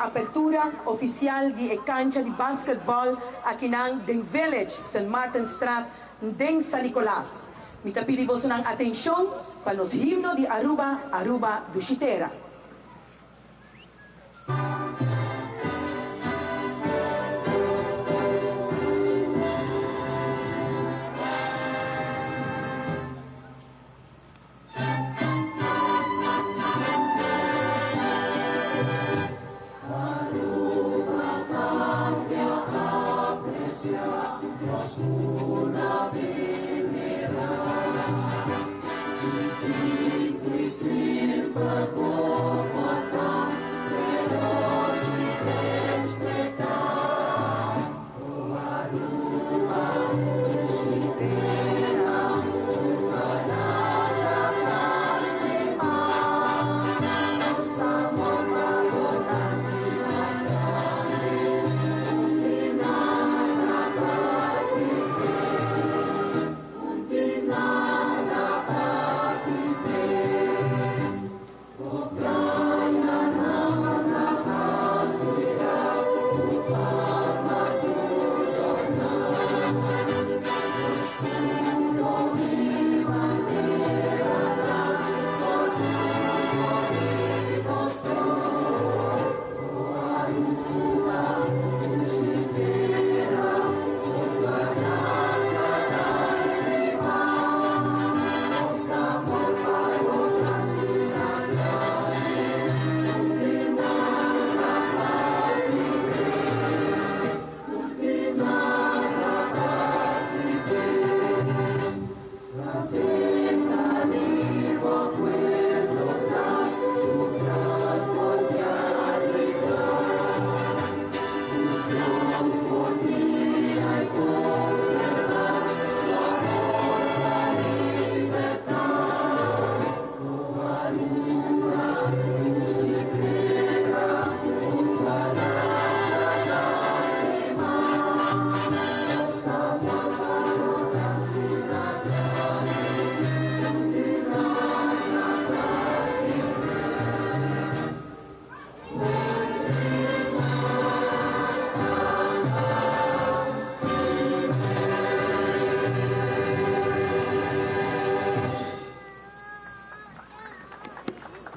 apertura oficial di e cancha di basketball akinan den Village, Sint Maartenstraat den San Nicolas. Mi ta pidi bosonan atencion pa nos himno di Aruba, Aruba Dushi Tera.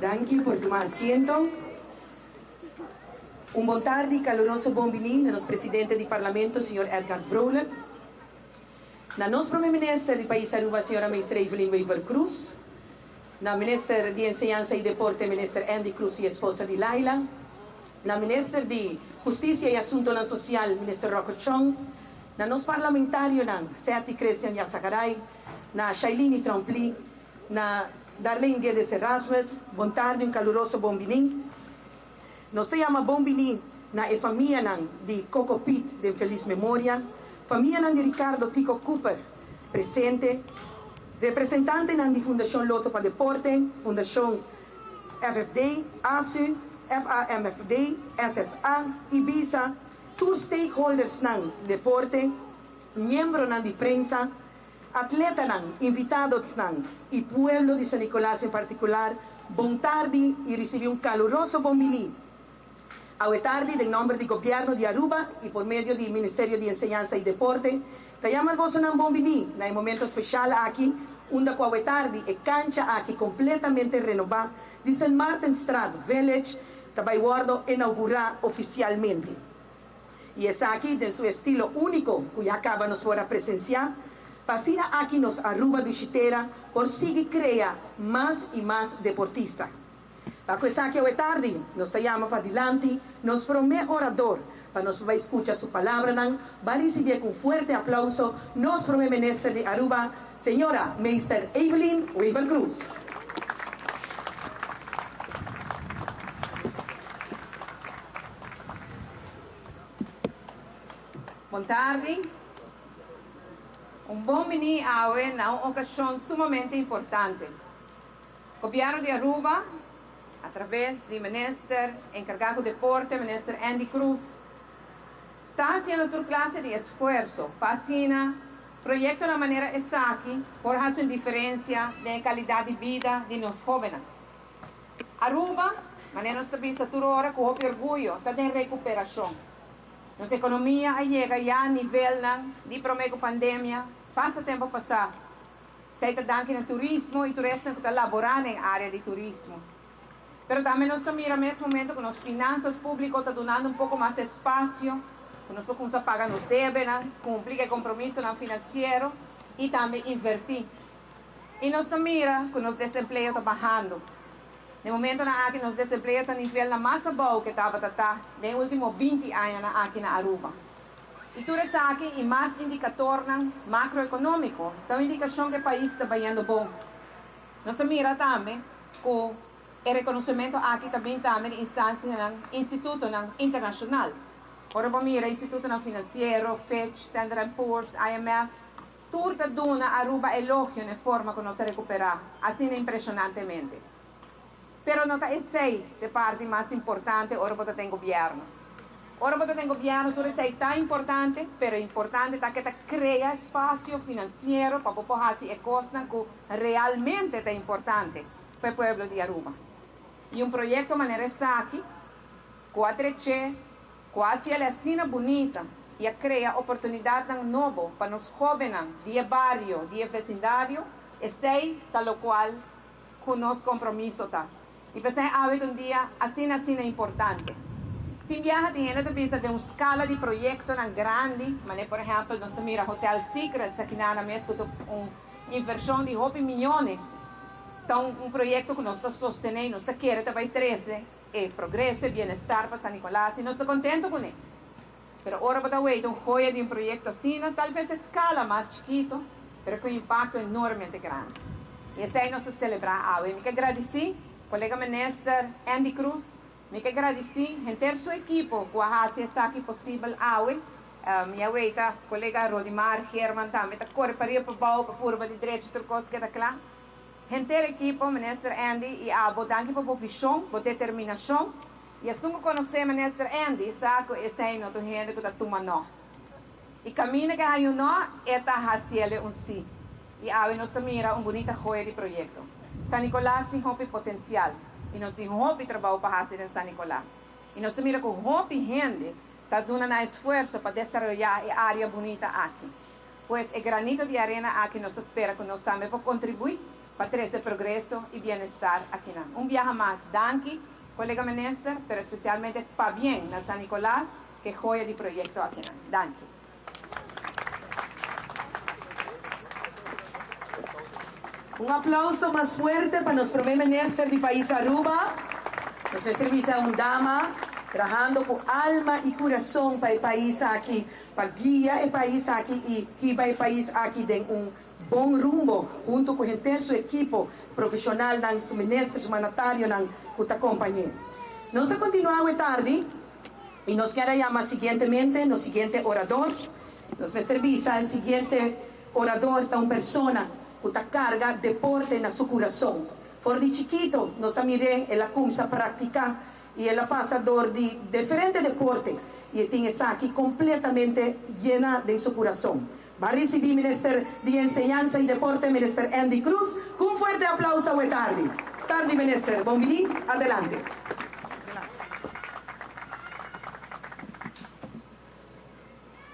Danki por tuma asiento. Un bon tardi y caluroso bon bini na nos Presidente di Parlamento, señor Edgar Vrolijk, na nos Prome Minister di Pais Aruba, señora Meester Evelyn Wever-Croes, na Minister di Enseñansa y Deporte, Minister Endy Croes y esposa di Laila, na Minister di Husticia y Asuntonan Social, Minister Rocco Tjong, na nos Parlamentarionan, Setty Christian Yassagaray, na Shailini Tromp-Lee, Na Darlene Guedes Erasmus, bon tardi un caluroso bon bini. Nos ta yama bon bini na e famianan di Coco Piet den feliz memoria, famianan di Ricardo Tico Cooper presente, representantenan di Fundacion Lotto pa Deporte, Fundacion FFD, ASU, FAMFD, SSA, Ibisa, tur stakeholdersnan deporte, miembronan di prensa, Atletanan, invitadotsnan y pueblo di San Nicolas en particular, bon tardi y ricibi un caluroso bon bini. Awe tardi den nomber di Gobierno di Aruba y por medio di Ministerio di Enseñansa y Deporte ta yama bosonan bon bini na e momento special aki unda cu awe tardi e cancha aki completamente renoba di Sint Maartenstraat Village ta bay wordo inaugura oficialmente. I esaki den su estilo úniko ku ya kaba nos por a presensiá, pa asina aki nos Aruba dushi tera por sigui krea mas i mas deportista. Pa ku esaki awe tardi nos ta yama pa dilanti nos promé orador pa nos por bai skucha su palabranan, ban risibié ku un fuerte aplauso nos promé minister di Aruba, señora Meester Evelyn Wever-Croes. Bon tardi. Un bon bini awe na un ocasion sumamente importante. Gobierno di Aruba, a traves di Minister encarga cu Deporte, Minister Endy Croes, ta haciendo tur clase di esfuerzo pa asina proyectonan manera esaki por haci un diferencia den e calidad di bida di nos hobennan. Aruba. Manera nos ta bisa tur ora ku hopi orguyo, ta den rekuperashon. Nos ekonomia a yega ya nivelnan di promé ku pandemia pasa tempu pasá. Esei ta danki na turismo i tur esnan ku ta laborá den área di turismo. Pero tambe nos ta mira mes momento ku nos finansas públiko ta dunando un poko mas espasio ku nos por kumsa paga nos debenan, kumpli ku e kompromisonan finansiero i tambe invertí. I nos ta mira ku nos desempleo ta bahando. Den momentonan aki nos desempleo ta nivelnan mas abou ke tabata ta den e ultimo 20 añanan aki na Aruba. I tur esaki i mas indikatornan makroekonómiko ta un indikashon ku e pais ta bayendo bon. Nos a mira tambe ku e rekonosementu aki ta bin tambe di instansianan, institutonan internashonal. Ora bo mira institutonan finansiero, Fitch, Standard and Poor's, IMF, tur ta duna Aruba elogio na e forma ku nos a rekuperá asina impreshonantemente. Pero no ta esei ta e parti mas importante ora bo ta den gobièrnu. Ora bo ta den gobièrnu tur esei ta importante, pero e importante ta ke ta krea espasio finansiero pa bo por hasi e kosnan ku realmente ta importante pa e pueblo di Aruba. I un proyekto manera esaki ku a trech'é, ku a hasi el asina bunita i a krea oportunidatnan nobo pa nos hóbennan di e bario, di e vesindario, esei ta lokual ku nos kompromiso ta. I p'esei awe ta un dia asina asina importante. Tin biaha tin hende ta bisa den un skala di proyektonan grandi, manera por ehèmpel nos ta mira Hotel Secrets aki na mes ku ta un invershon di hopi miyones, ta un proyekto ku nos ta sostené i nos ta kere ta bai trese e progreso, e bienestar pa San Nicolas i nos ta kontento kuné. Pero ora bo ta weita un joya di un proyecto asina, tal vez escala mas chikito, pero cu impacto enormemente grandi. Y esey nos ta celebra awe. Mi ke gradici colega Minister Endy Croes, mi ke gradici henter su ekipo cu a haci esaki posibel awe. Mi a weita colega Rodimar Geerman tambe ta core pariba pabao pa purba di drecha tur cos keda cla. Henter ekipo, Minister Endy y abo, danki pa bo vision, bo determinacion. I esun ku konosé Minister Endy sa ku esei no ta un hende ku ta tuma no. I kaminda ku e haña un no, e ta hasiel e un sí. I awe nos ta mira un bunita joya di proyekto. San Nicolas tin hopi potensial i nos tin hopi trabou pa hasi den San Nicolas. I nos ta mira ku hopi hende ta duna nan esfuerso pa desaroyá e área bunita aki. Pues e granito di arena aki nos ta spera ku nos tambe por kontribuí pa trese progreso i bienestar akinan. Un biaha mas, danki Colega Minister, pero especialmente pabien na San Nicolas ke joya di proyecto akinan. Danki. Un aplauso mas fuerte pa nos Prome Minister di pais Aruba. Nos mester bisa un dama trahando cu alma y curason pa e pais aki, pa guia e pais aki y hiba e pais aki den un bon rumbo hunto cu henter su ekipo, profesionalnan, su minister, su mandatarionan cu ta compañe. Nos ta continua awe tardi y nos kier a yama siguientemente nos siguiente orador. Nos mester bisa e siguiente orador ta un persona cu ta carga deporte na su curason. For di chikito nos a mir'é, el a cuminsa practica y el a pasa door di diferente deporte y e tin esaki completamente yena den su curason. Ba ricibi Minister di Enseñansa y Deporte, Minister Endy Croes, cu un fuerte aplauso awe tardi. Tardi Minister, bon bini, adelante.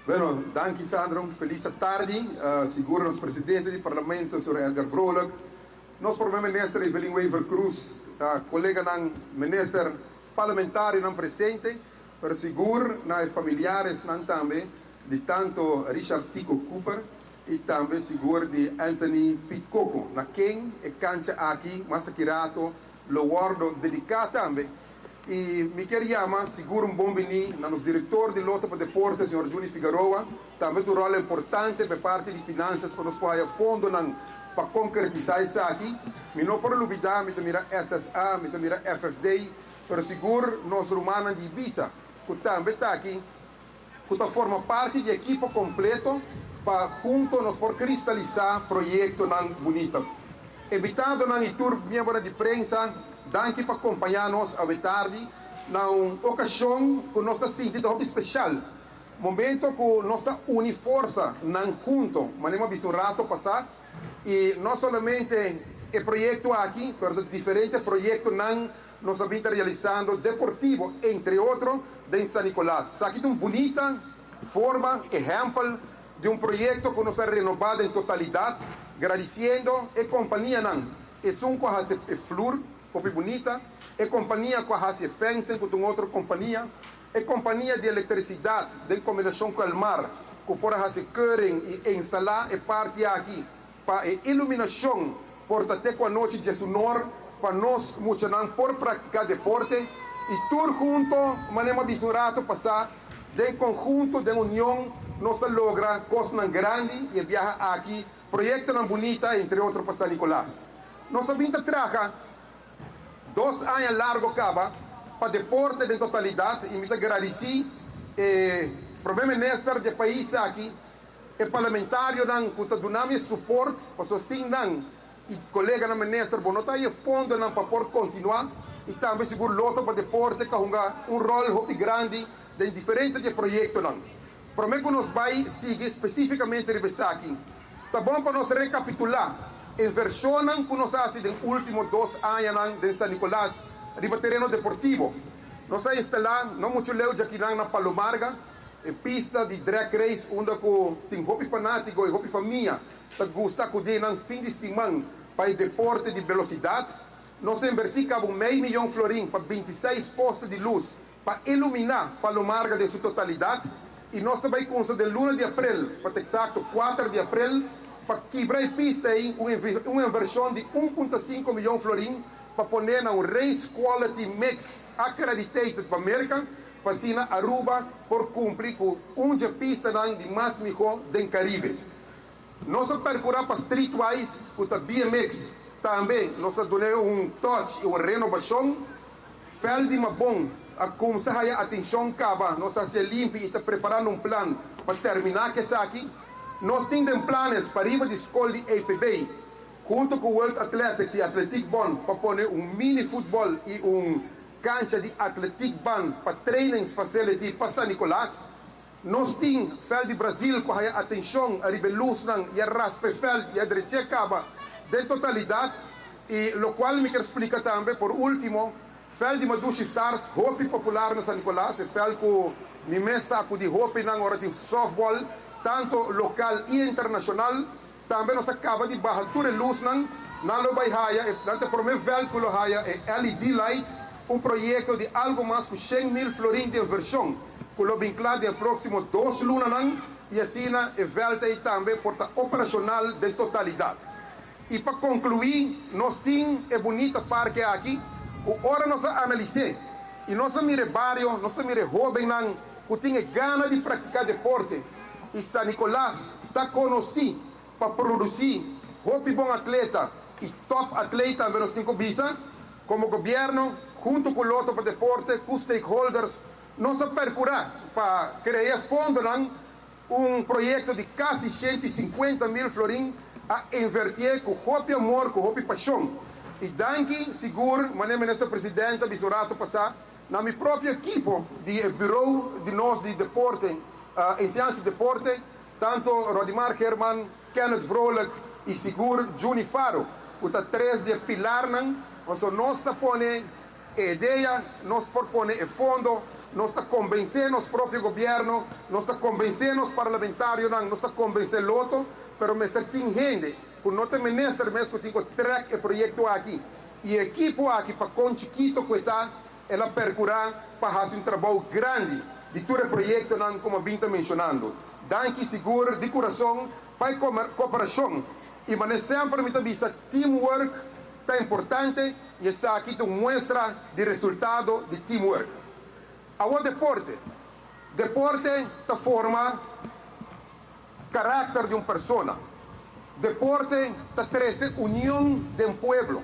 Bueno, danki Sandra, un feliz atardi. Sigur nos Presidente di Parlamento, señor Edgar Vrolijk, nos Prome Minister Evelyn Wever-Croes, coleganan Minister Parlamentarionan presente, pero sigur na e familiaresnan tambe di tanto Richard Tico Cooper y tambe sigur di Anthony Piet Coco, na ken e cancha aki mas aki rato lo wordo dedica tambe. Y mi kier yama sigur un bon bini na nos director di Lotto pa Deporte, señor Juni Figaroa, tambe ta un rol importante pa e parti di finanzas pa nos por haya fondonan pa concretisa esaki. Mi no por lubida, mi ta mira SSA, mi ta mira FFD, pero sigur nos rumannan di Ibisa cu tambe ta aki, cu ta forma parti di ekipo completo pa hunto nos por cristalisa proyectonan bunita. Invitadonan y tur miembronan di prensa, danki pa compaña nos awe tardi na un ocasion cu nos ta sinti ta hopi special, momento cu nos ta uni forsanan hunto, manera mi a bisa un rato pasa, y no solamente e proyecto aki, pero ta diferente proyectonan. nos a bin ta realisando deportivo, entre otro, den San Nicolas. Esaki ta un bunita forma, ehempel di un proyecto cu nos a renoba den totalidad, gradiciendo e companianan, esun cu a haci e flur hopi bunita, e compania cu a haci e fencing cu ta un otro compania, e compania di electricidad den combinacion cu Elmar cu por a haci keuring y instala e parti aki pa e iluminacion por ta te cu anochi djesunor pa nos muchanan por practica deporte y tur hunto manera mi a bisa un rato pasa den conhunto den union nos ta logra cosnan grandi y e biaha aki proyectonan bunita entre otro pa San Nicolas. Nos a bin ta traha 2 aña largo caba pa deporte den totalidad y mi ta gradici e Prome Minister di e pais aki, e parlamentarionan cu ta duna mi e support, pasobra sin nan y coleganan minister bo no ta haya fondonan pa por continua y tambe sigur Lotto pa Deporte ca hunga un rol hopi grandi den diferente di e proyectonan. Prome cu nos bay sigui specificamente riba esaki, ta bon pa nos recapitula inversionnan cu nos a haci den ultimo 2 añanan den San Nicolas riba tereno deportivo. Nos a instala no mucho leu djakinan na Palo Marga e pista di drag race unda cu tin hopi fanatico y hopi famia ta gusta acudi nan fin di siman pa e deporte di velocidad. Nos a inverti cabo mei miyon florin pa 26 poste di luz pa ilumina Palo Marga den su totalidad y nos ta bay cunsa den luna di april, pa ta exacto 4 di april, pa kibra e pista ey un inversion di 1.5 miyon florin pa pone na un race quality mix accreditated pa Merca, pa asina Aruba por cumpli cu un dje pistanan di mas miho den Caribe. Nos a percura pa Streetwise cu ta BMX tambe nos a dun'e un touch y un renovacion. Veld di Mabon a cumsa haya atencion caba, nos a haci'e limpi y ta preparando un plan pa termina cu esaki. Nos tin den planes pa riba di scol di EPB hunto cu World Athletics y Atletiek Bond pa pone un mini futbol y un cancha di atletiek band pa trainings facility pa San Nicolas. Nos tin veld di Brazil cu haya atencion ariba e luznan y a raspa e veld y a dreche caba den totalidad y locual mi kier splica tambe por ultimo veld di Madushi Stars hopi popular na San Nicolas e veld cu mi mes ta acudi hopinan ora tin softball tanto local y internacional. Tambe nos a caba di baha tur e luznan, nan lo bay haya e nan ta e prome veld cu lo haya e LED light, un proyecto di algo mas cu 100,000 florin di inversion cu lo bin cla den e proximo 2 lunanan y asina e veld ey tambe por ta operacional den totalidad. Y pa conclui nos tin e bunita parke aki cu ora nos a analice y nos a mira e bario, nos ta mira e hobennan cu tin e gana di practica deporte y San Nicolas ta conoci pa produci hopi bon atleta y top atleta tambe nos tin cu bisa como gobierno hunto cu Lotto pa Deporte cu stakeholders nos a percura pa crea fondonan un proyecto di casi 150,000 florin a invertie cu hopi amor cu hopi pasion y danki sigur mane Minister Presidente a bisa un rato pasa na mi propio ekipo di e bureau di nos di deporte, enseñansa y deporte, tanto Rodimar Herman, Kenneth Vrolijk y sigur Juni Faro, cu ta tres di e pilarnan, pasobra nos ta pone e idea, nos por pone e fondo, nos ta convence nos propio gobierno, nos ta convence nos parlamentarionan, nos ta convence Lotto, pero mester tin hende cu no ta minister mes cu tin cu trek e proyecto aki y e ekipo aki pa con chikito cu e ta, el a percura pa haci un trabou grandi di tur e proyectonan como a bin ta mencionando. Danki sigur di curason pa e cooperacion y mane semper mi ta bisa teamwork ta importante y esaki ta un muestra di resultado di teamwork. Awor deporte. Deporte ta forma carácter di un persona. Deporte ta trece union den pueblo,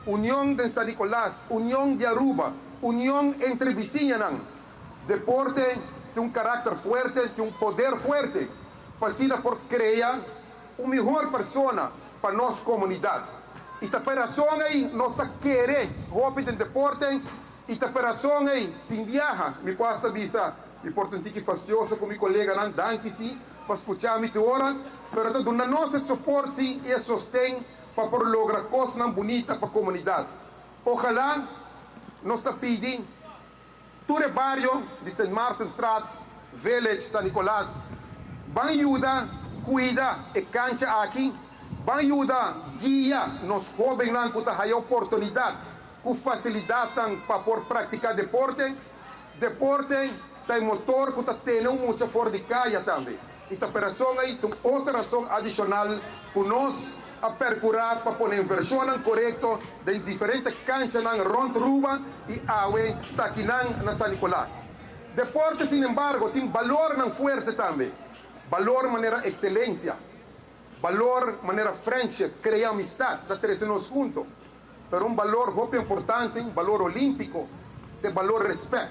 union den San Nicolas, union di Aruba, union entre bisiñanan. Deporte tin un carácter fuerte, tin un poder fuerte pa asina por crea un mihor persona pa nos comunidad. Y ta pa e razon ey nos ta kere hopi den deporte y ta pa e razon ey tin biaha, mi por hasta bisa, mi por ta un tiki fastioso cu mi coleganan, danki si pa scucha mi te ora, pero ta duna nos e support si y e sosten pa por logra cosnan bunita pa comunidad. Ojalá. Nos ta pidi tur e bario di Sint Maartenstraat, Village, San Nicolas, ban yuda cuida e cancha aki, ban yuda guia nos hobennan cu ta haya oportunidad cu facilidadnan pa por practica deporte. Deporte ta e motor cu ta tene un mucha for di caya tambe y ta pe razon ey ta un otro razon adicional cu nos a percura pa pone inversionnan corecto den diferente canchanan rond Ruba y awe ta akinan na San Nicolas. Deporte sinembargo tin balornan fuerte tambe, balor manera excelencia, balor manera friendship, crea amistad, ta trece nos hunto. Pero un balor hopi importante, un balor olímpico, ta e balor respet.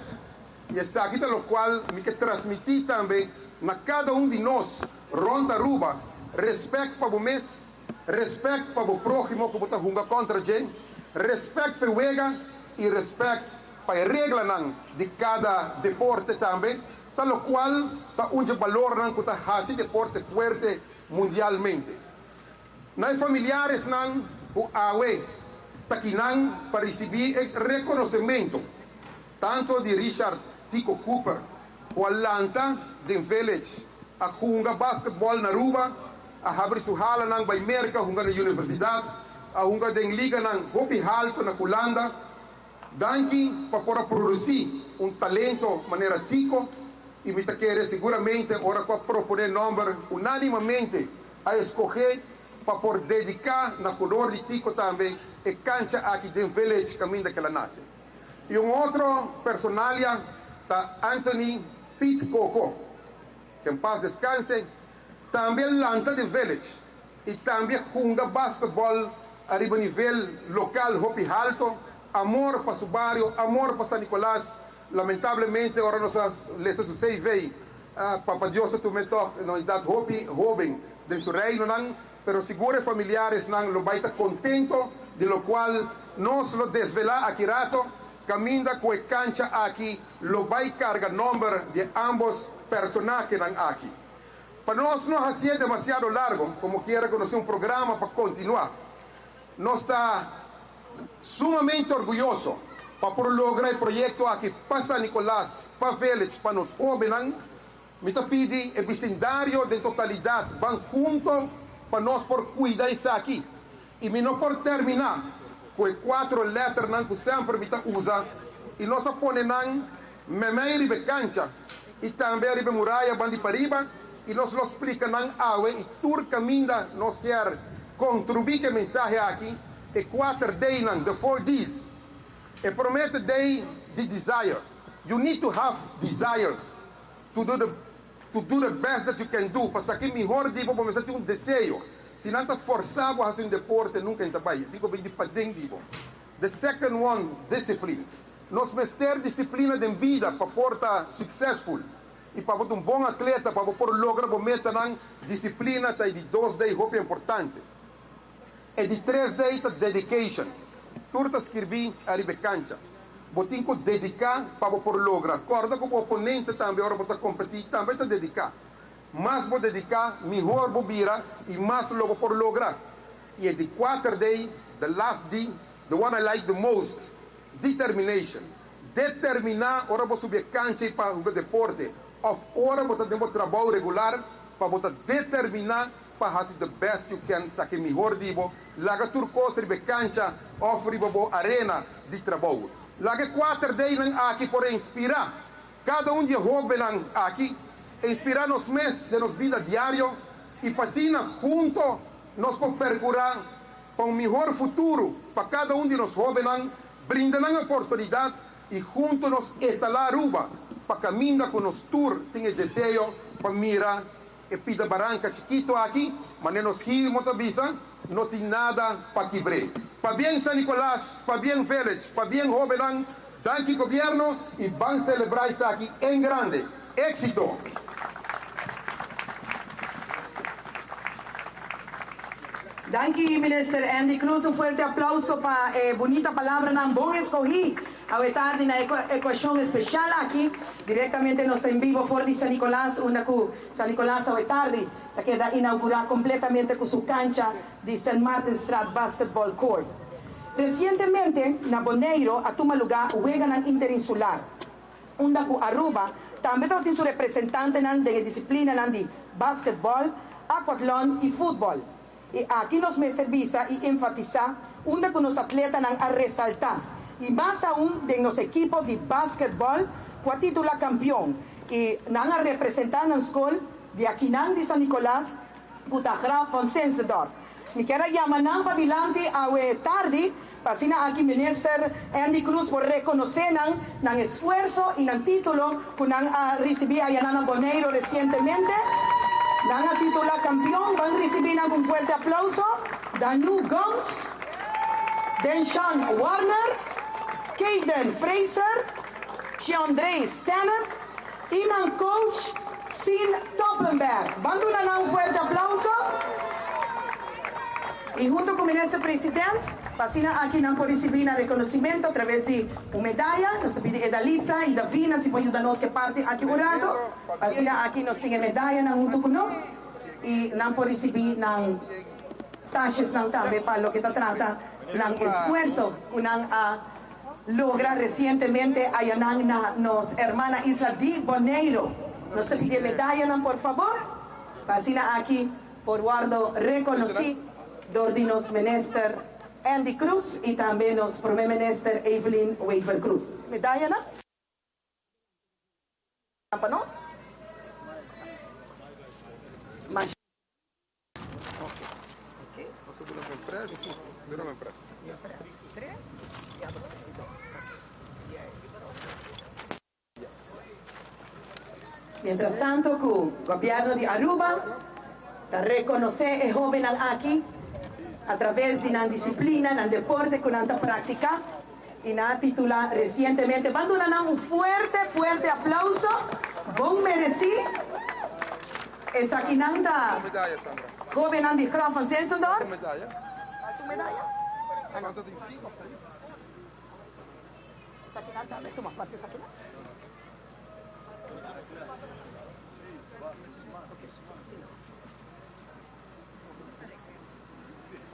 Y esaki ta locual mi ke transmiti tambe na cada un di nos rond Aruba, respet pa bo mes, respet pa bo próhimo cu bo ta hunga contra dje, respet pa e wega y respet pa e reglanan di cada deporte tambe, ta locual ta un dje balornan cu ta haci deporte fuerte mundialmente. Na e familiaresnan ku awe ta kinan pa risibí e rekonosementu tantu di Richard Tico Cooper ku a lanta den Village, a hunga basketbòl na Aruba, a habri su halanan bai Merka hunga na universidat, a hunga den liganan hopi haltu na Hulanda. Danki pa por a produsí un talento manera Tico i mi ta kere siguramente ora ku a proponé nòmber unánimamente a escoge pa por dedica na honor di Tico tambe e cancha aki den Village caminda cu el a nace. Y un otro personalia ta Anthony Piet Coco, que en paz descanse, tambe a lanta den Village y tambe a hunga basketball ariba nivel local hopi halto, amor pa su bario, amor pa San Nicolas, lamentablemente ora nos a lesa su CV, Papa Dios a tum'é tòg na un edat hopi hóben den su reinonan, pero sigur e familiaresnan lo bai ta kontento di lokual nos lo desvelá aki rato, kaminda ku e kancha aki lo bai karga nòmber di e ámbos personahenan aki. Pa nos no hasié demasiado largo, komokiera ku nos tin un programa pa kontinuá, nos ta Sumamente orguyoso pa por logra e proyecto aki pa San Nicolas, pa Village, pa nos hobennan. Mi ta pidi e bisindario den totalidad ban hunto pa nos por cuida esaki. Y mi no por termina cu e cuatro letternan cu semper mi ta usa y nos a pone nan memey riba e cancha y tambe ariba e muraya ban di pariba y nos lo splica nan awe y tur caminda nos kier contribuí cu e mensahe aki, e cuater Dnan, the four Ds. E prome ta D di desire, you need to have desire to do the to do the best that you can do, pa sa ki mihor di bo, bo mester tin un deseo, si nan ta forsa bo haci un deporte nunca e ta bay, tin cu bin di paden di bo. The second one, discipline. Nos mester disciplina den bida pa por ta successful y pa bo ta un bon atleta, pa bo por logra bo metanan, disciplina ta e di dos dei hopi importante. E di tres dei ta dedication. Tur ta skirbi ariba e cancha. Bo tin cu dedica pa bo por logra. Corda cu bo oponente tambe ora bo ta competi tambe ta dedica. Mas bo dedica, mihor bo bira y mas lo bo por logra. Y e di cuater dei, the last D, the one I like the most, Determination. Determiná ora bo subi e kancha i pa hunga deporte òf ora bo ta den bo trabou regular pa bo ta determiná pa hasi the best you can, saka e mihor di bo, laga tur kos riba e kancha òf riba bo arena di trabou. Laga e kuater deinan aki por inspirá kada un di e hóbennan aki, inspirá nos mes den nos bida diario i pa asina hunto nos por perkurá Pa un mihor futuro pa cada un di nos hobennan, brinda nan oportunidad y hunto nos etala Aruba pa caminda cu nos tur tin e deseo pa mira e pida baranca chikito aki, manera nos Gilmo ta bisa, no tin nada pa kibr'e. Pabien San Nicolas, pabien Village, pabien hobennan, danki Gobierno y ban celebra esaki en grande. Exito! Danki Minister Endy Croes. Un fuerte aplauso pa e bunita palabranan bon escogi awe tardi na e ecuacion especial aki. Directamente nos ta en bibo for di San Nicolas unda cu San Nicolas awe tardi ta keda inaugura completamente cu su cancha di Saint Martinstraat Basketball Court. Recientemente na Boneiro a tuma luga Weganan Interinsular, unda cu Aruba tambe tabatin su representantenan den e disciplinanan di basketball, aquathlon y futbol. Y aki nos mester bisa y enfatisa unda cu nos atletanan a resalta y mas aun den nos ekipo di basketball cu a titula campeon y nan a representa nan scol di akinan di San Nicolas cu ta Graf von Zinzendorf. Mi kier a yama nan padilanti awe tardi pa asina aki Minister Endy Croes por reconoce nan, nan esfuerzo y nan titulo cu nan a ricibi ayanan na Boneiro recientemente. Nan a titula campeon. Ban ricibi nan cu un fuerte aplauso. Danu Gumbs, Denshan Warner, Kayden Fraser, Sheondre Stennett y nan coach Sien Toppenberg. Ban duna nan un fuerte aplauso. Y hunto cu Minister President, pa asina aki nan por ricibi nan reconocimento a traves di un medaya. Nos ta pidi Edalitza y Davina si por yuda nos cu e parti aki un rato. Pa asina aki nos tin e medayanan hunto cu nos y nan por ricibi nan tasjesnan tambe pa loke ta trata nan esfuerzo cu nan a logra recientemente ayanan na nos hermana isla di Boneiro. Nos ta pidi e medayanan por fabor pa asina aki por wordo reconoci door di nos Minister Endy Croes y tambe nos Prome Minister Evelyn Wever Croes. Medayanan pa nos. Mientras tanto cu Gobierno di Aruba ta reconoce e hobennan aki a traves di nan disciplina, nan deporte cu nan ta practica y nan a titula recientemente. Ban duna nan un fuerte, fuerte aplauso, bon mereci. Esakinan ta hobennan di Graf van Zinzendorf. Esakinan tambe tuma parti esakinan.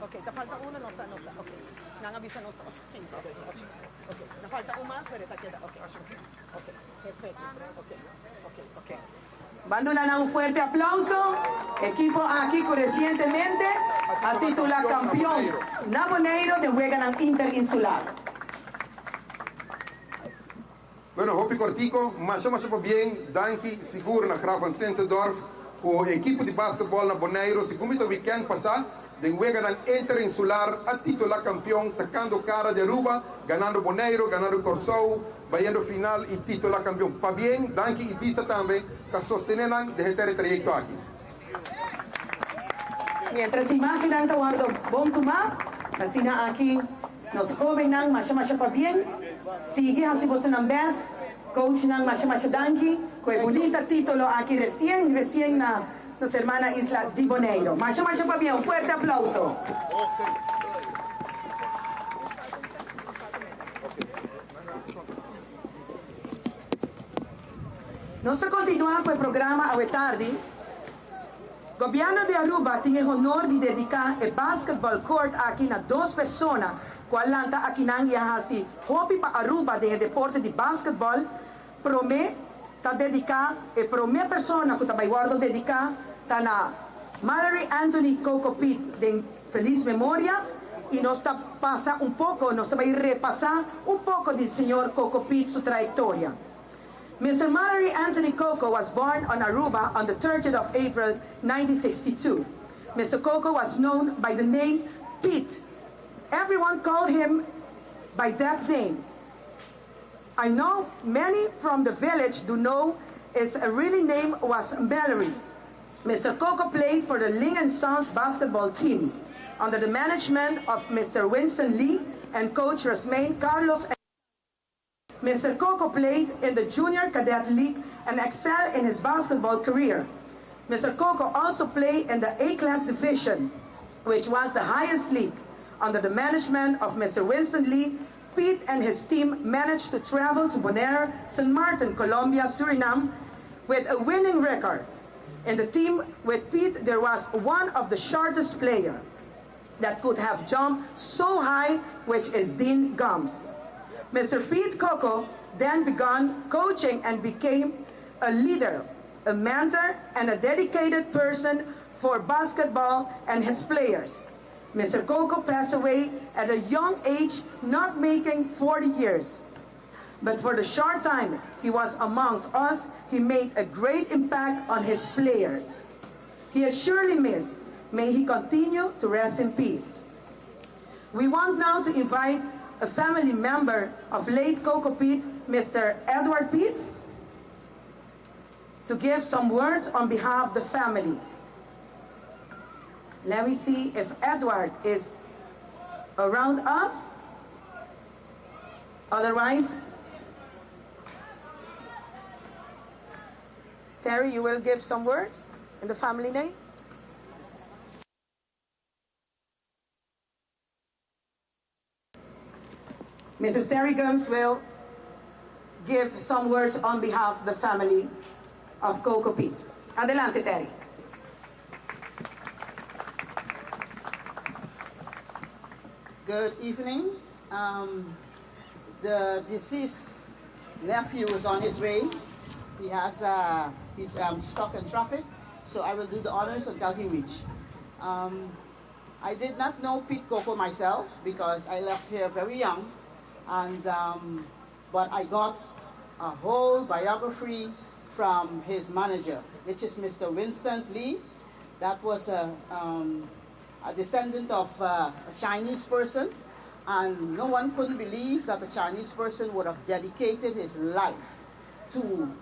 Ok, ta falta uno, no ta, no ta, ok. Nan a bisa nos ta cinco. Ok, ta falta un mas, pero ta keda, ok. Ok, perfecto, ok, ok, ok. Ban duna nan un fuerte aplauso. Ekipo aki ku resientemente a titula kampion na Boneiro den weganan interinsular. Bueno, hopi kortiko, masha masha pabien, danki sigur na Graf van Zinzendorf ku ekipo di basketball na Boneiro segun mi ta weekend pasa Den weganan interinsular a titula campeon sacando cara di Aruba, ganando Boneiro, ganando Corsou, bayendo final y titula campeon. Pabien, danki y bisa tambe ta sostene nan den henter e trayecto aki. Mientras imagennan ta wordo bon tuma, asina aki nos hobennan masha masha pabien, sigui haci bosonan best, coachnan masha masha danki cu e bunita titulo aki recien recien na Nos hermana isla di Boneiro. Masha masha pabia, un fuerte aplauso. Nos ta continua cu e programa awe tardi. Gobierno di Aruba tin e honor di dedica e basketball court aki na dos persona cu a lanta akinan y a haci hopi pa Aruba den e deporte di basketball. Prome ta dedica e prome persona cu ta bay wordo dedica ta na Mallory Anthony Coco Piet den feliz memoria y nos ta pasa un poco nos ta bay repasa un poco di señor Coco Piet su trayectoria. Mister Mallory Anthony Coco was born on Aruba on the 30th of April 1962. Mister Coco was known by the name Piet. Everyone called him by that name. I know many from the village do know his really name was Mallory. Mister Coco played for the Ling and Sons basketball team under the management of Mister Winston Lee and coach Rasmain Carlos. Mister Coco played in the Junior Cadet League and excelled in his basketball career. Mister Coco also played in the A-class division, which was the highest league. Under the management of Mister Winston Lee, Piet and his team managed to travel to Bonaire, St. Martin, Colombia, Suriname with a winning record. In the team with Piet, there was one of the shortest player. that could have jumped so high, which is Dean Gumbs. Mr. Pete Coco then began coaching and became a leader, a mentor, and a dedicated person for basketball and his players. Mr. Coco passed away at a young age, not making 40 years. But for the short time he was amongst us, he made a great impact on his players. He is surely missed. May he continue to rest in peace. We want now to invite a family member of late Coco Pete, Mr. Edward Pete, to give some words on behalf of the family. Let me see if Edward is around us. Otherwise, Terry, you will give some words in the family name? Mrs. Terry Gumbs will give some words on behalf of the family of Coco Pete. Adelante, Terry. Good evening. The deceased nephew is on his way. He's stuck in traffic, so I will do the honors until he reach. I did not know Pete Coco myself because I left here very young, and but I got a whole biography from his manager, which is Mr. Winston Lee. That was a descendant of a Chinese person, and no one couldn't believe that a Chinese person would have dedicated his life to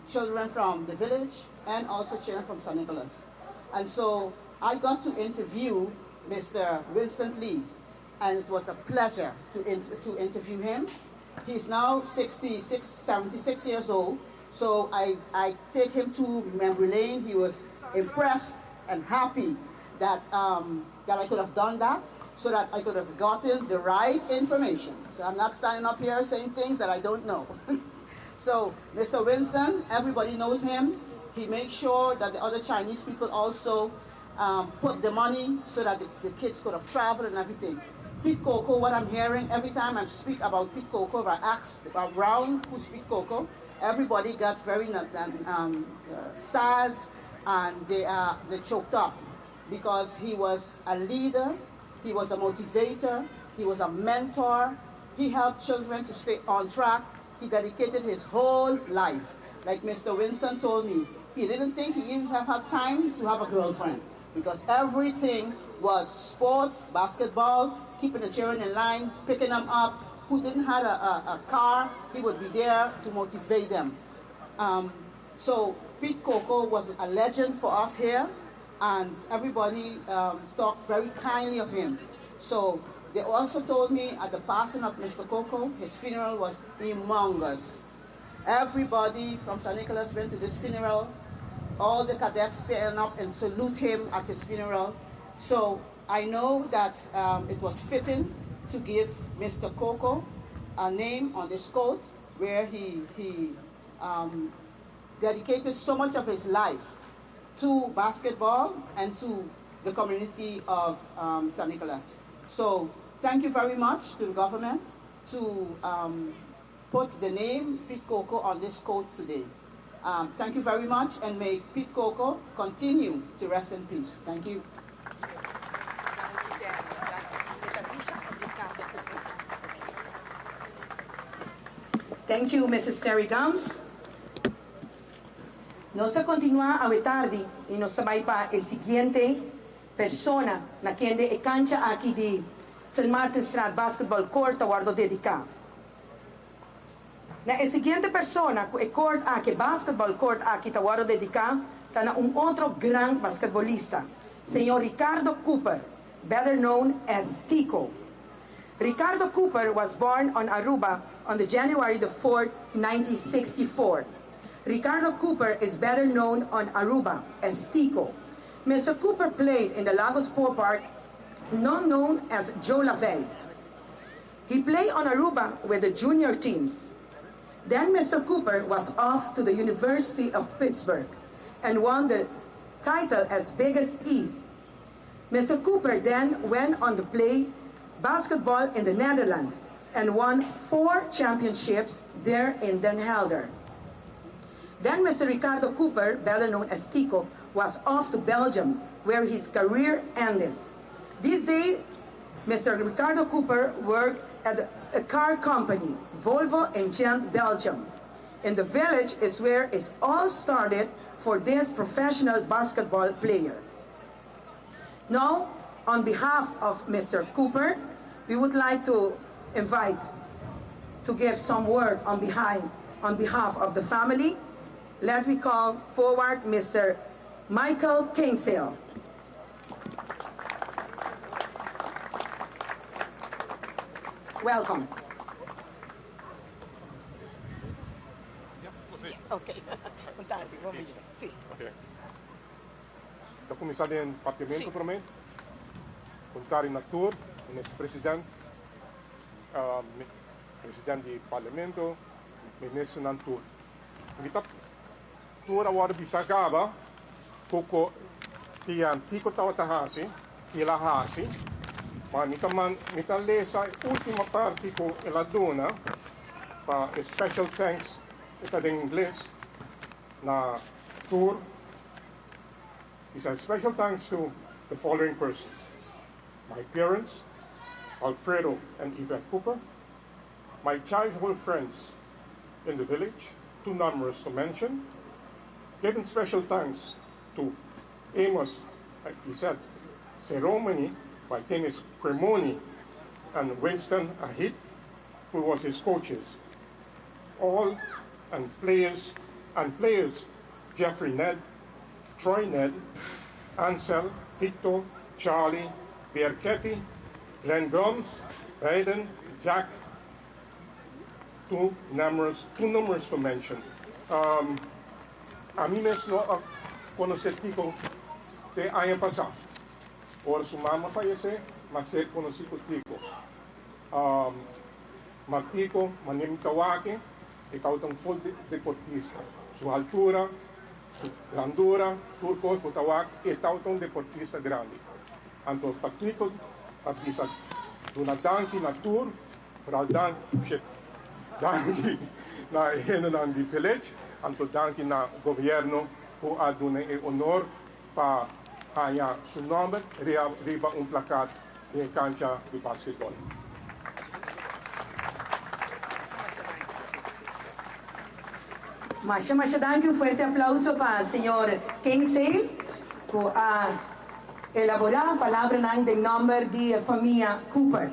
children from the village and also children from San Nicolas. And so I got to interview Mr. Winston Lee, and it was a pleasure to interview him. He's now 66, 76 years old, so I take him to memory lane. He was impressed and happy that I could have done that so that I could have gotten the right information. So I'm not standing up here saying things that I don't know. So Mr. Winston, everybody knows him. He makes sure that the other Chinese people also put the money so that the kids could have traveled and everything. Pete Coco, what I'm hearing every time I speak about Pete Coco, if I ask around who's Pete Coco, everybody got very sad and they choked up because he was a leader, he was a motivator, he was a mentor, he helped children to stay on track, he dedicated his whole life. Like Mr. Winston told me, he didn't think he even have time to have a girlfriend because everything was sports, basketball, keeping the children in line, picking them up. Who didn't have a car, he would be there to motivate them. So Pete Coco was a legend for us here, and everybody talked very kindly of him. So they also told me at the passing of Mr. Coco, his funeral was humongous. Everybody from San Nicolas went to this funeral. All the cadets stand up and salute him at his funeral. So I know that it was fitting to give Mr. Coco a name on this coat where he dedicated so much of his life to basketball and to the community of San Nicolas. So thank you very much to the government to put the name Pete Coco on this coat today. Thank you very much, and may Pete Coco continue to rest in peace. Thank you. Thank you, Mrs. Terry Gumbs. Nos ta kontinuá awe tardi i nos ta bai pa e siguiente persona na ken e kancha aki di St. Martinstraat Basketball Court ta wòrdu dediká. Na e siguiente persona ku e court aki, basketball court aki ta wòrdu dediká, ta na un otro gran basketbolista, señor Ricardo Cooper, better known as Tico. Ricardo Cooper was born on Aruba on the January the 4th, 1964. Ricardo Cooper is better known on Aruba as Tico. Mr. Cooper played in the Lago Sport Park, not known as Joe Laveist. He played on Aruba with the junior teams. Then Mr. Cooper was off to the University of Pittsburgh and won the title as Biggest East. Mr. Cooper then went on to play basketball in the Netherlands and won four championships there in Den Helder. Then Mr. Ricardo Cooper, better known as Tico, was off to Belgium, where his career ended. This day, Mr. Ricardo Cooper worked at a car company, Volvo in Gent, Belgium. In the village is where it all started for this professional basketball player. Now, on behalf of Mr. Cooper, we would like to invite to give some word on behalf of the family. Let me call forward Mr. Michael Kingsale. Welcome. Ok, contate, bon dia. Si. Ok. Ta cuminsa den Papiamento prome. Contar na tur, minister president, president di parlamento, ministernan tur. Mi ta tur a wordo bisa caba cu Tian Tico tabata haci, el a haci, ma mi ta man, mi ta lesa e ultima parti cu el a duna pa special thanks, e ta den Ingles, na tur. He said, "Special thanks to the following persons: my parents, Alfredo and Yvette Cooper, my childhood friends in the village, too numerous to mention, giving special thanks to Amos," like he said, "Ceremony by Dennis Cremoni and Winston Ahit, who was his coaches. All and players Jeffrey Ned, Troy Ned, Ansel, Victor, Charlie, Berchetti, Glenn Gomes, Biden, Jack, too numerous to mention." Ami mes no a conoce Tico te aña pasa. Ora su mama a fayece, m'a ser conoci cu Tico. Ma Tico, manera mi ta wak e, e tabata un full deportista. Su altura, su grandura, tur cos bo ta wak, e tabata un deportista grandi. Anto pa Tico a bisa duna danki na tur, vooral danki, danki na hendenan di village, anto danki na gobierno cu a duna e honor pa haya su nomber riba un plakaat di cancha di basketball. Masha, masha danki. Un fuerte aplauso pa señor Kingsale, cu a elabora palabranan den nomber di famia Cooper.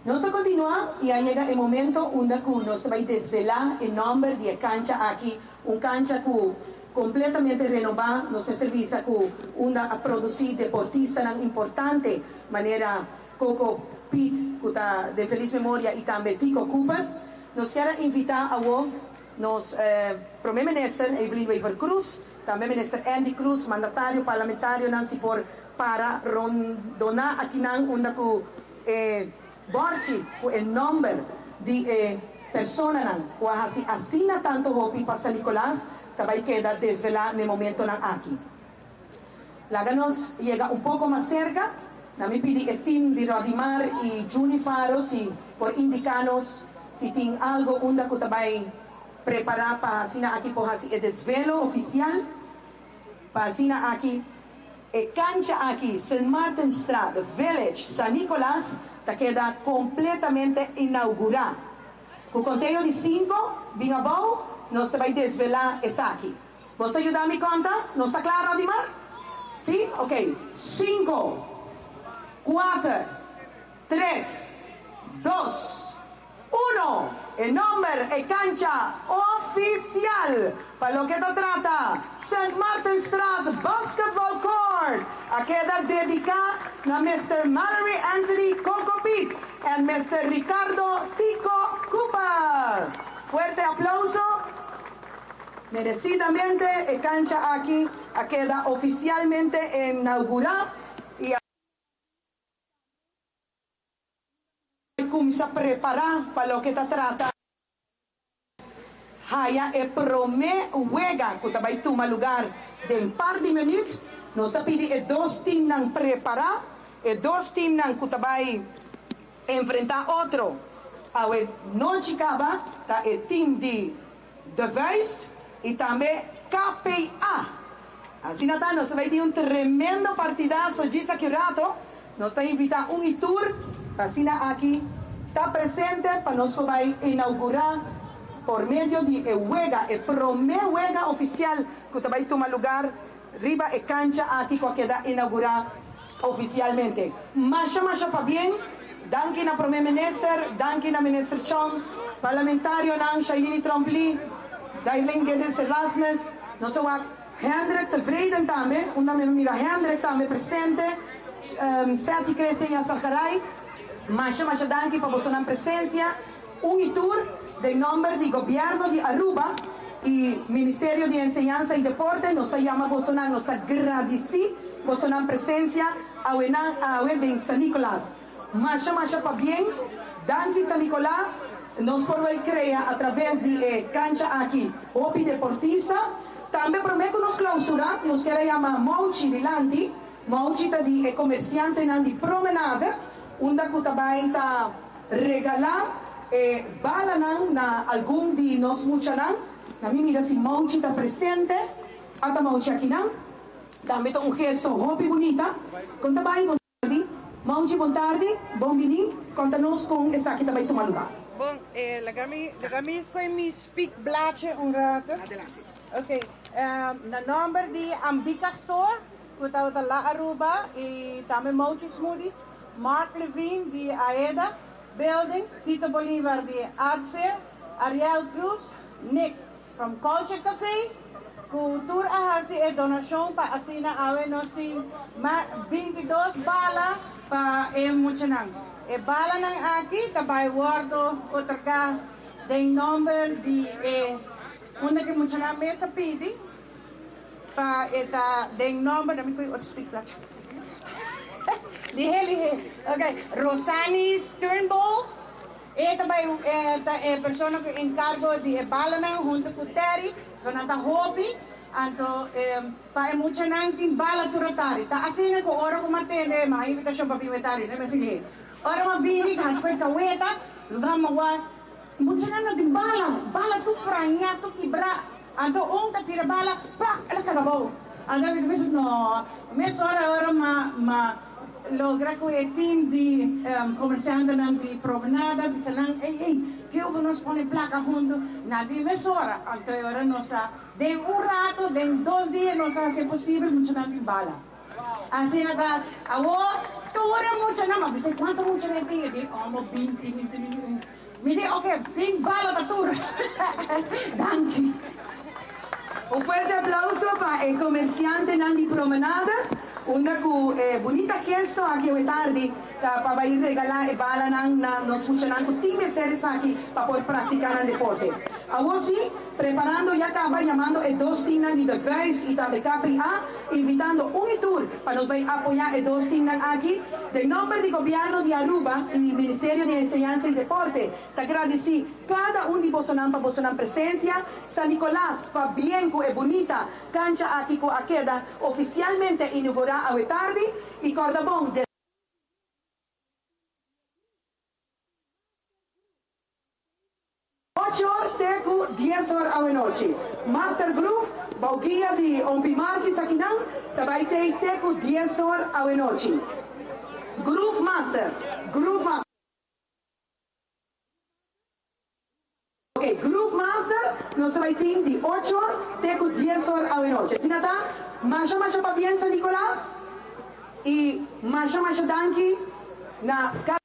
Nos ta continua y a yega e momento unda cu nos ta bay desvela e nomber di e cancha aki, un cancha cu completamente renoba, nos mester bisa cu unda a produci deportistanan importante, manera Coco Piet, cu ta di feliz memoria, y tambe Tico Cooper. Nos kier invita awo nos Prome Minister Evelyn Wever-Croes, tambe Minister Endy Croes, mandatario parlamentario Nancy por para rondona akinan unda cu e borchi cu e nomber di e personanan cu a hasi asina tanto hopi pa San Nicolas ta bay keda desvela na momentonan aki. Laga nos yega un poco mas cerca, na mi pidi e team di Rodimar y Juni Faro si por indica nos si tin algo unda cu ta bay prepara pa asina aki por hasi e desvelo oficial pa asina aki e cancha aki St. Martinstraat Village San Nicolas ta keda completamente inaugura. Cu conteo di 5, bin abou, nos ta bay desvela esaki. Bo ta yuda mi conta? Nos ta cla, Rodimar? Si? Ok. 5, 4, 3, 2, 1. E nomber, e cancha oficial pa loke ta trata St. Martinstraat Basketball Court a keda dedica na Mr. Mallory Anthony Coco Piet y Mr. Ricardo Tico Cooper. Fuerte aplauso. Merecidamente e cancha aki a keda oficialmente inaugura y a cuminsa prepara pa loke ta trata haya e prome wega cu ta bay tuma lugar den par di minuut. Nos ta pidi e dos teamnan prepara, e dos teamnan cu ta bay enfrenta otro awe nochi caba ta e team di De Vuist y tambe KPA. Asina ta, nos ta bay tin un tremendo partidazo djis aki rato. Nos ta invita un y tur pa asina aki ta presente pa nos por bay inaugura por medio di e wega, e prome wega oficial cu ta bay tuma lugar riba e cancha aki cu a keda inaugura oficialmente. Masha masha pabien, danki na Prome Minister, danki na Minister Chong, Parlamentarionan Shailini Tromp-Lee, Dairlene Giddens Erasmus, nos a wak Hendrik Tevreden tambe, unda mi a mira Hendrik tambe presente, Setty Christian Yarzagaray, masha masha danki pa bosonan presencia. Un y tur, den nomber di Gobierno di Aruba y Ministerio di Enseñansa y Deporte nos ta yama bosonan, nos ta gradici bosonan presencia awenan awe den San Nicolas. Masha masha pabien, danki San Nicolas, nos por bay crea a traves di e cancha aki hopi deportista. Tambe prome cu nos clausura nos kier a yama Mouchi dilanti, Mouchi ta di e comerciantenan di Promenade, unda cu ta bay ta. Regalá e balanan na algun di nos muchanan. Na mi mira si Mouchi ta presente. Ata Mouchi akinan. Tambe ta un gesto hopi bunita. Kon ta bai? Bon tardi. Mouchi, bon tardi. Bon bini. Konta nos kon esaki ta bai tuma lugá. Bon, laga mi, laga mi koe mi speakblaadje un rato. Adelante. Ok, na nomber di Ambika Store, ku tabata la Aruba, i tambe Mouchi Smoothies, Mark Levine di Aeda Building, Tito Bolivar di Art Fair, Ariel Cruz, Nick from Culture Cafe, ku tur a hasi e donashon pa asina awe nos tin 22 bala pa e muchanan. E balanan aki ta bai wòrdu otorgá den nòmber di e unda ku e muchanan mes a pidi. Pa e ta den nomber, dame koe otro spreekbladje. Lihe, lihe. Ok, Rosani Sternbohl, e ta bai e ta e persona ku enkargo di e balanan hunto ku Terry, so nan ta hopi, anto pa e muchanan tin bala tur atari. Ta asina ku ora ku m'a tende, m'a invitashon pa bin wetari, no mester lihe. Ora m'a bini, hasi koe kaweta, luga m'a wak, muchanan no tin bala, bala tur frañá, tur kibrá. Anto un ta tira bala, pak, el a caga abou. Anto mi ta bisa, no, mesora ora ma ma logra cu e team di comerciantenan di Promenada, bisa nan, ey, ey, kico nos pone placa hunto? Nan di mesora. Anto e ora nos a, den un rato, den dos dia nos a haci e posibel, muchanan tin bala. Asina ta, awor tur e muchanan, ma bisa, cuanto muchanan tin? E di, omo, binti, binti, binti. Mi di oke, tin bala pa tur. Danki. Un fuerte aplauso pa e comerciantenan di Promenade, unda cu e bunita gesto aki awe tardi ta pa bay regala e balanan na nos muchanan cu tin mester esaki pa por practica nan deporte. Awor si, preparando ya caba yamando e dos teamnan di De Vuist y tambe KPA, invitando un y tur pa nos bay apoya e dos teamnan aki. Den nomber di Gobierno di Aruba y Ministerio di Enseñansa y Deporte ta gradici cada un di bosonan pa bosonan presencia. San Nicolas pa bien cu e bunita cancha aki cu a keda oficialmente inaugura awe tardi y corda bon de. Ocho or te ku dies or awenochi. Master Groove, bou guia di Ompi Markis akinan, ta bai tei te ku dies or awenochi. Groove Master, Groove Master. Ok, Groove Master, nos ta bai tin di ocho or te ku dies or awenochi. Asina ta, masha masha pabien San Nicolas y masha masha danki na cada.